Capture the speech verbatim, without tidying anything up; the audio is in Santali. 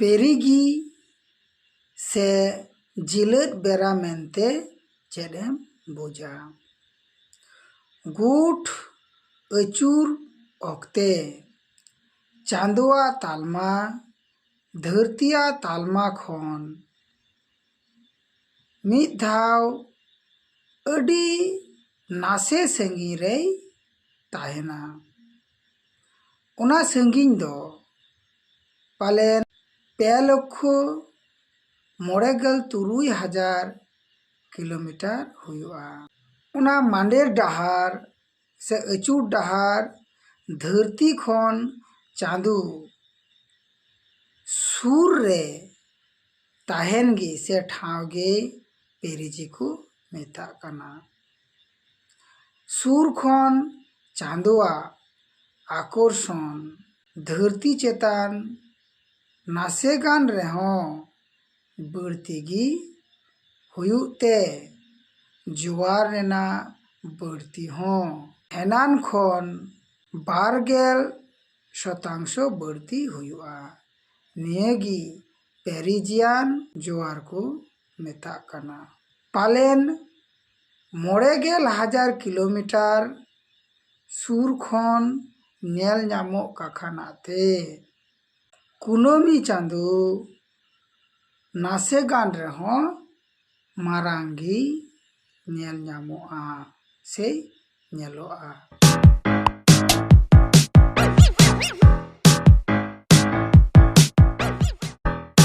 ᱯᱮᱨᱤᱜᱤ ᱥᱮ ᱡᱤᱞᱟᱹᱛ ᱵᱮᱨᱟ ᱢᱮᱱᱛᱮ ᱪᱮᱫ ᱮᱢ ᱵᱩᱡᱟ? ᱜᱩᱴ ᱟᱹᱪᱩᱨ ᱚᱠᱛᱮ ᱪᱟᱸᱫᱳᱣᱟᱜ ᱛᱟᱞᱢᱟ ᱫᱷᱟᱹᱨᱛᱤᱭᱟᱜ ᱛᱟᱞᱢᱟ ᱠᱷᱚᱱ ᱢᱤᱫ ᱫᱷᱟᱣ ᱟᱹᱰᱤ ᱱᱟᱥᱮ ᱥᱟᱺᱜᱤᱧ ᱨᱮᱭ ᱛᱟᱦᱮᱱᱟ᱾ ᱚᱱᱟ ᱥᱟᱺᱜᱤᱧ ᱫᱚ ᱯᱟᱞᱮᱱ ᱯᱮ ᱞᱚᱠᱠᱷᱚ ᱢᱚᱬᱮ ᱜᱮᱞ ᱛᱩᱨᱩᱭ ᱦᱟᱡᱟᱨ ᱠᱤᱞᱳᱢᱤᱴᱟᱨ ᱦᱩᱭᱩᱜᱼᱟ᱾ ᱚᱱᱟ ᱢᱟᱸᱰᱮᱨ ᱰᱟᱦᱟᱨ ᱥᱮ ᱟᱹᱪᱩᱨ ᱰᱟᱦᱟᱨ ᱫᱷᱟᱹᱨᱛᱤ ᱠᱷᱚᱱ ᱪᱟᱸᱫᱚ ᱥᱩᱨ ᱨᱮ ᱛᱟᱦᱮᱱ ᱜᱮ ᱥᱮ ᱴᱷᱟᱶ ᱜᱮ ᱯᱮᱨᱤᱡᱤ ᱠᱚ ᱢᱮᱛᱟᱜ ᱠᱟᱱᱟ᱾ ᱥᱩᱨ ᱠᱷᱚᱱ ᱪᱟᱸᱫᱚᱣᱟᱜ ᱟᱠᱚᱨᱥᱚᱱ ᱫᱷᱟᱹᱨᱛᱤ ᱪᱮᱛᱟᱱ ᱱᱟᱥᱮ ᱜᱟᱱ ᱨᱮᱦᱚᱸ ᱵᱟᱹᱲᱛᱤ ᱜᱮ ᱦᱩᱭᱩᱜ ᱛᱮ ᱡᱳᱣᱟᱨ ᱨᱮᱱᱟᱜ ᱵᱟᱹᱲᱛᱤ ᱦᱚᱸ ᱮᱱᱟᱱ ᱠᱷᱚᱱ ᱵᱟᱨ ᱜᱮᱞ ᱥᱚᱛᱟᱝᱥᱚ ᱵᱟᱹᱲᱛᱤ ᱦᱩᱭᱩᱜᱼᱟ᱾ ᱱᱤᱭᱟᱹ ᱜᱮ ᱯᱮᱨᱤᱡᱤᱭᱟᱱ ᱡᱳᱣᱟᱨ ᱠᱚ ᱢᱮᱛᱟᱜ ᱠᱟᱱᱟ᱾ ᱯᱟᱞᱮᱱ ᱢᱚᱬᱮ ᱜᱮᱞ ᱦᱟᱡᱟᱨ ᱠᱤᱞᱳᱢᱤᱴᱟᱨ ᱥᱩᱨ ᱠᱷᱚᱱ ᱧᱮᱞ ᱧᱟᱢᱚᱜ ᱠᱟᱠᱷᱟᱱᱟᱜ ᱛᱮ ᱠᱩᱱᱟᱹᱢᱤ ᱪᱟᱸᱫᱚ ᱱᱟᱥᱮ ᱜᱟᱱ ᱨᱮᱦᱚᱸ ᱢᱟᱨᱟᱝ ᱜᱮ ᱧᱮᱞ ᱧᱟᱢᱚᱜᱼᱟ ᱥᱮ ᱧᱮᱞᱚᱜᱼᱟ᱾